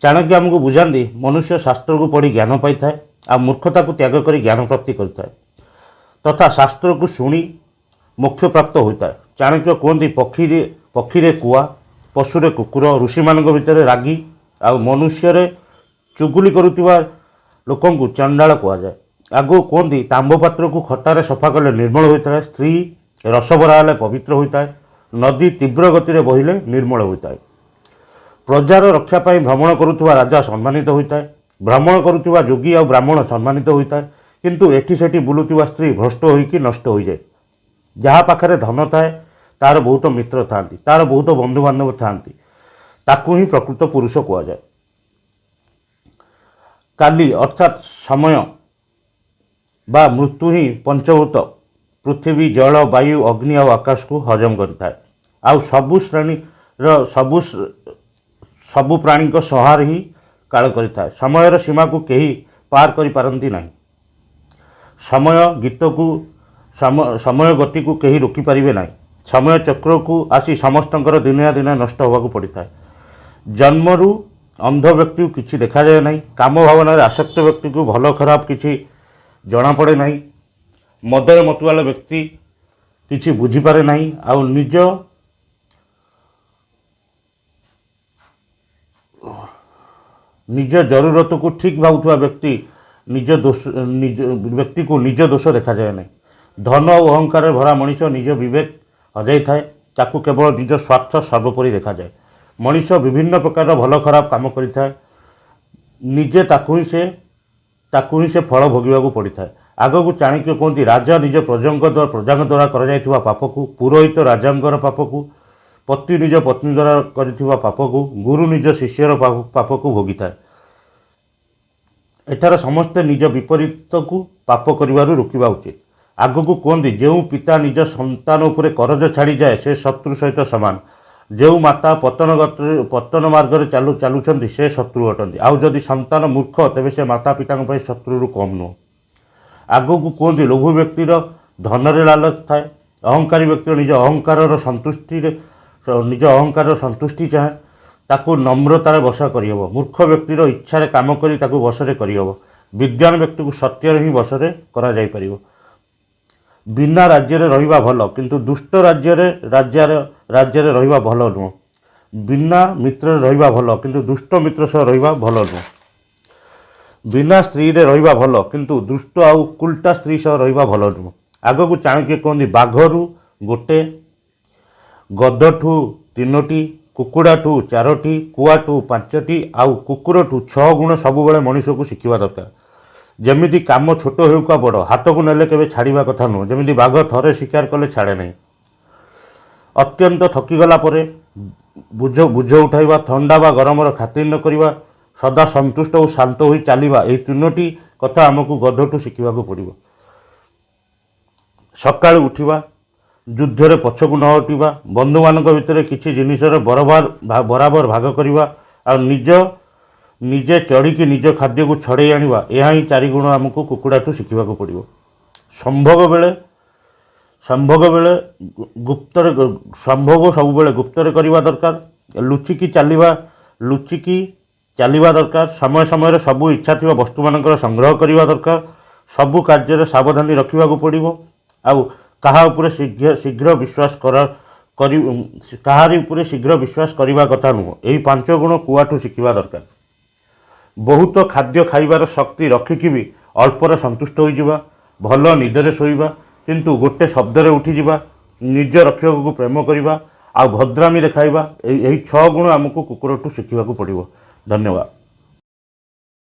ଚାଣକ୍ୟ ଆମକୁ ବୁଝାନ୍ତି, ମନୁଷ୍ୟ ଶାସ୍ତ୍ରକୁ ପଢ଼ି ଜ୍ଞାନ ପାଇଥାଏ ଆଉ ମୂର୍ଖତାକୁ ତ୍ୟାଗ କରି ଜ୍ଞାନ ପ୍ରାପ୍ତି କରିଥାଏ ତଥା ଶାସ୍ତ୍ରକୁ ଶୁଣି ମୋକ୍ଷ ପ୍ରାପ୍ତ ହୋଇଥାଏ। ଚାଣକ୍ୟ କୁହନ୍ତି, ପକ୍ଷୀରେ କୁଆ, ପଶୁରେ କୁକୁର, ଋଷିମାନଙ୍କ ଭିତରେ ରାଗି ଆଉ ମନୁଷ୍ୟରେ ଚୁଗୁଲି କରୁଥିବା ଲୋକଙ୍କୁ ଚଣ୍ଡାଳ କୁହାଯାଏ। ଆଗକୁ କୁହନ୍ତି, ତାମ୍ବ ପାତ୍ରକୁ ଖଟାରେ ସଫା କଲେ ନିର୍ମଳ ହୋଇଥାଏ, ସ୍ତ୍ରୀ ରସଭରା ହେଲେ ପବିତ୍ର ହୋଇଥାଏ, ନଦୀ ତୀବ୍ର ଗତିରେ ବହିଲେ ନିର୍ମଳ ହୋଇଥାଏ। ପ୍ରଜାର ରକ୍ଷା ପାଇଁ ଭ୍ରମଣ କରୁଥିବା ରାଜା ସମ୍ମାନିତ ହୋଇଥାଏ, ଭ୍ରମଣ କରୁଥିବା ଯୋଗୀ ଆଉ ବ୍ରାହ୍ମଣ ସମ୍ମାନିତ ହୋଇଥାଏ, କିନ୍ତୁ ଏଠି ସେଠି ବୁଲୁଥିବା ସ୍ତ୍ରୀ ଭ୍ରଷ୍ଟ ହୋଇକି ନଷ୍ଟ ହୋଇଯାଏ। ଯାହା ପାଖରେ ଧନ ଥାଏ ତାର ବହୁତ ମିତ୍ର ଥାନ୍ତି, ତାର ବହୁତ ବନ୍ଧୁବାନ୍ଧବ ଥାନ୍ତି, ତାକୁ ହିଁ ପ୍ରକୃତ ପୁରୁଷ କୁହାଯାଏ। କାଲି ଅର୍ଥାତ୍ ସମୟ ବା ମୃତ୍ୟୁ ହିଁ ପଞ୍ଚଭୂତ ପୃଥିବୀ, ଜଳ, ବାୟୁ, ଅଗ୍ନି ଆଉ ଆକାଶକୁ ହଜମ କରିଥାଏ ଆଉ ସବୁ ଶ୍ରେଣୀର ସବୁ ପ୍ରାଣୀଙ୍କ ସଂହାର ହିଁ କାଳ କରିଥାଏ। ସମୟର ସୀମାକୁ କେହି ପାର କରିପାରନ୍ତି ନାହିଁ। ସମୟ ଗୀତକୁ ସମୟ ଗତିକୁ କେହି ରୋକିପାରିବେ ନାହିଁ। ସମୟ ଚକ୍ରକୁ ଆସି ସମସ୍ତଙ୍କର ଦିନେ ନା ଦିନେ ନଷ୍ଟ ହେବାକୁ ପଡ଼ିଥାଏ। ଜନ୍ମରୁ ଅନ୍ଧ ବ୍ୟକ୍ତିକୁ କିଛି ଦେଖାଯାଏ ନାହିଁ। କାମ ଭାବନାରେ ଆସକ୍ତ ବ୍ୟକ୍ତିକୁ ଭଲ ଖରାପ କିଛି ଜଣାପଡ଼େ ନାହିଁ। ମଦରେ ମତୁଆଲ ବ୍ୟକ୍ତି କିଛି ବୁଝିପାରେ ନାହିଁ ଆଉ ନିଜ ଜରୁରତକୁ ଠିକ୍ ଭାବୁଥିବା ବ୍ୟକ୍ତି ନିଜ ଦୋଷ ନିଜ ବ୍ୟକ୍ତିକୁ ନିଜ ଦୋଷ ଦେଖାଯାଏ ନାହିଁ। ଧନ ଓ ଅହଙ୍କାରରେ ଭରା ମଣିଷ ନିଜ ବିବେକ ହଜାଇଥାଏ, ତାକୁ କେବଳ ନିଜ ସ୍ୱାର୍ଥ ସର୍ବୋପରି ଦେଖାଯାଏ। ମଣିଷ ବିଭିନ୍ନ ପ୍ରକାରର ଭଲ ଖରାପ କାମ କରିଥାଏ, ନିଜେ ତାକୁ ହିଁ ସେ ଫଳ ଭୋଗିବାକୁ ପଡ଼ିଥାଏ। ଆଗକୁ ଚାଣକ୍ୟ କୁହନ୍ତି, ରାଜା ନିଜ ପ୍ରଜାଙ୍କ ଦ୍ୱାରା କରାଯାଇଥିବା ପାପକୁ, ପୁରୋହିତ ରାଜାଙ୍କର ପାପକୁ, ପତି ନିଜ ପତ୍ନୀ ଦ୍ୱାରା କରିଥିବା ପାପକୁ, ଗୁରୁ ନିଜ ଶିଷ୍ୟର ପାପକୁ ଭୋଗିଥାଏ। ଏଠାରେ ସମସ୍ତେ ନିଜ ବିପରୀତକୁ ପାପ କରିବାରୁ ରୋକିବା ଉଚିତ। ଆଗକୁ କୁହନ୍ତି, ଯେଉଁ ପିତା ନିଜ ସନ୍ତାନ ଉପରେ କରଜ ଛାଡ଼ିଯାଏ ସେ ଶତ୍ରୁ ସହିତ ସମାନ। ଯେଉଁ ମାତା ପତନ ମାର୍ଗରେ ଚାଲୁଛନ୍ତି ସେ ଶତ୍ରୁ ଅଟନ୍ତି। ଆଉ ଯଦି ସନ୍ତାନ ମୂର୍ଖ ତେବେ ସେ ମାତା ପିତାଙ୍କ ପାଇଁ ଶତ୍ରୁରୁ କମ୍ ନୁହଁ। ଆଗକୁ କୁହନ୍ତି, ଲୋଭ ବ୍ୟକ୍ତିର ଧନରେ ଲାଲଚ ଥାଏ, ଅହଙ୍କାରୀ ବ୍ୟକ୍ତିର ନିଜ ଅହଙ୍କାରର ସନ୍ତୁଷ୍ଟିରେ ନିଜ ଅହଙ୍କାରର ସନ୍ତୁଷ୍ଟି ଚାହେଁ, ତାକୁ ନମ୍ରତାରେ ବଶ କରିହେବ। ମୂର୍ଖ ବ୍ୟକ୍ତିର ଇଚ୍ଛାରେ କାମ କରି ତାକୁ ବଶରେ କରିହେବ। ବିଦ୍ୱାନ ବ୍ୟକ୍ତିକୁ ସତ୍ୟରେ ହିଁ ବଶରେ କରାଯାଇପାରିବ। ବିନା ରାଜ୍ୟରେ ରହିବା ଭଲ, କିନ୍ତୁ ଦୁଷ୍ଟ ରାଜ୍ୟରେ ରହିବା ଭଲ ନୁହଁ। ବିନା ମିତ୍ରରେ ରହିବା ଭଲ, କିନ୍ତୁ ଦୁଷ୍ଟ ମିତ୍ର ସହ ରହିବା ଭଲ ନୁହଁ। ବିନା ସ୍ତ୍ରୀରେ ରହିବା ଭଲ, କିନ୍ତୁ ଦୁଷ୍ଟ ଆଉ କୁଲଟା ସ୍ତ୍ରୀ ସହ ରହିବା ଭଲ ନୁହଁ। ଆଗକୁ ଚାଣକ୍ୟ କୁହନ୍ତି, ବାଘରୁ ଗୋଟେ, ଗଧଠୁ 3ଟି, କୁକୁଡ଼ାଠୁ 4ଟି, କୁଆଠୁ 5ଟି ଆଉ କୁକୁରଠୁ 6 ଗୁଣ ସବୁବେଳେ ମଣିଷକୁ ଶିଖିବା ଦରକାର। ଯେମିତି କାମ ଛୋଟ ହେଉ ବା ବଡ଼, ହାତକୁ ନେଲେ କେବେ ଛାଡ଼ିବା କଥା ନୁହଁ। ଯେମିତି ବାଘ ଥରେ ଶିକାର କଲେ ଛାଡ଼େ ନାହିଁ। ଅତ୍ୟନ୍ତ ଥକିଗଲା ପରେ ବୁଝ ଉଠାଇବା, ଥଣ୍ଡା ବା ଗରମର ଖାତିର ନ କରିବା, ସଦା ସନ୍ତୁଷ୍ଟ ଓ ଶାନ୍ତ ହୋଇ ଚାଲିବା, ଏହି 3ଟି କଥା ଆମକୁ ଗଧଠୁ ଶିଖିବାକୁ ପଡ଼ିବ। ସକାଳୁ ଉଠିବା, ଯୁଦ୍ଧରେ ପଛକୁ ନ ହଟିବା, ବନ୍ଧୁମାନଙ୍କ ଭିତରେ କିଛି ଜିନିଷର ବରାବର ଭାଗ କରିବା ଆଉ ନିଜେ ଚଢ଼ିକି ନିଜ ଖାଦ୍ୟକୁ ଛଡ଼େଇ ଆଣିବା, ଏହା ହିଁ 4 ଗୁଣ ଆମକୁ କୁକୁଡ଼ାଠୁ ଶିଖିବାକୁ ପଡ଼ିବ। ସମ୍ଭୋଗ ବେଳେ ଗୁପ୍ତରେ, ସମ୍ଭୋଗ ସବୁବେଳେ ଗୁପ୍ତରେ କରିବା ଦରକାର। ଲୁଚିକି ଚାଲିବା ଦରକାର। ସମୟ ସମୟରେ ସବୁ ଇଚ୍ଛା ଥିବା ବସ୍ତୁମାନଙ୍କର ସଂଗ୍ରହ କରିବା ଦରକାର। ସବୁ କାର୍ଯ୍ୟରେ ସାବଧାନୀ ରଖିବାକୁ ପଡ଼ିବ। ଆଉ କାହା ଉପରେ ଶୀଘ୍ର ବିଶ୍ୱାସ କର, କରି, କାହାରି ଉପରେ ଶୀଘ୍ର ବିଶ୍ୱାସ କରିବା କଥା ନୁହଁ। ଏହି 5 ଗୁଣ କୁଆଠୁ ଶିଖିବା ଦରକାର। ବହୁତ ଖାଦ୍ୟ ଖାଇବାର ଶକ୍ତି ରଖିକି ବି ଅଳ୍ପରେ ସନ୍ତୁଷ୍ଟ ହୋଇଯିବା, ଭଲ ନିଦରେ ଶୋଇବା କିନ୍ତୁ ଗୋଟେ ଶବ୍ଦରେ ଉଠିଯିବା, ନିଜ ରକ୍ଷକକୁ ପ୍ରେମ କରିବା ଆଉ ଭଦ୍ରାମି ଦେଖାଇବା, ଏହି 6 ଗୁଣ ଆମକୁ କୁକୁରଠୁ ଶିଖିବାକୁ ପଡ଼ିବ। ଧନ୍ୟବାଦ।